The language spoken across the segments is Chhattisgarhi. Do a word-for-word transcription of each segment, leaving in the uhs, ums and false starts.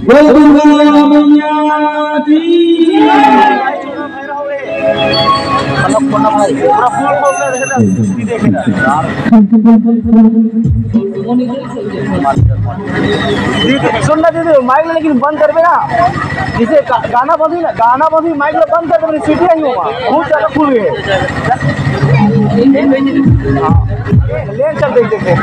बोल दुर्गा मैया की। सुन ना दीदी, माइक ला लेकिन बंद करबे ना। जैसे गा-, गाना बंद हुई ना, गाना बंद हुई, माइक ला बंद कर दे, सीटी आई होगा, बहुत ज्यादा फुल हुई है। ले चल, देख, देख, देख।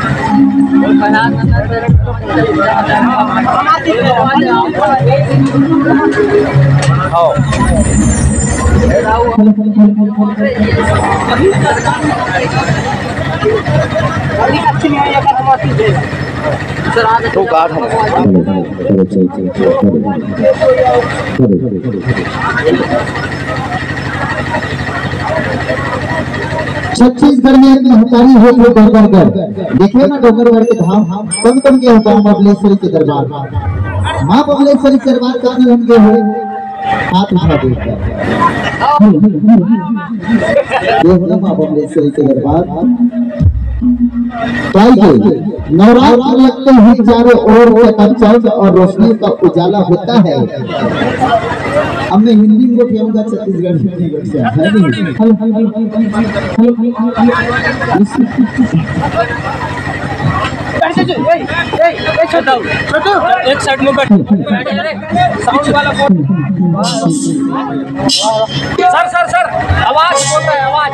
आओ। तो गार्ड हम। छत्तीसगढ़ में एक महतारी होथे डोंगरगढ़। देखे ना डोंगरगढ़ के धाम, कौन कौन गए हो माँ बमलेश्वरी के दरबार? माँ बमलेश्वरी के दरबार कौन कौन गए हो? हाथ उठा दे। ये हो ना माँ बमलेश्वरी के दरबार। क्या ये नवरात्र लगते ही चारों ओर चकाचौंध और रोशनी का उजाला होता है। अब मैं हिंदी में बोलूंगा, छत्तीसगढ़ी में नहीं बोलूंगा, है नहीं? एक साइड में बैठ, साउंड वाला फोन। सर, सर, सर, आवाज बोल रहा है, आवाज।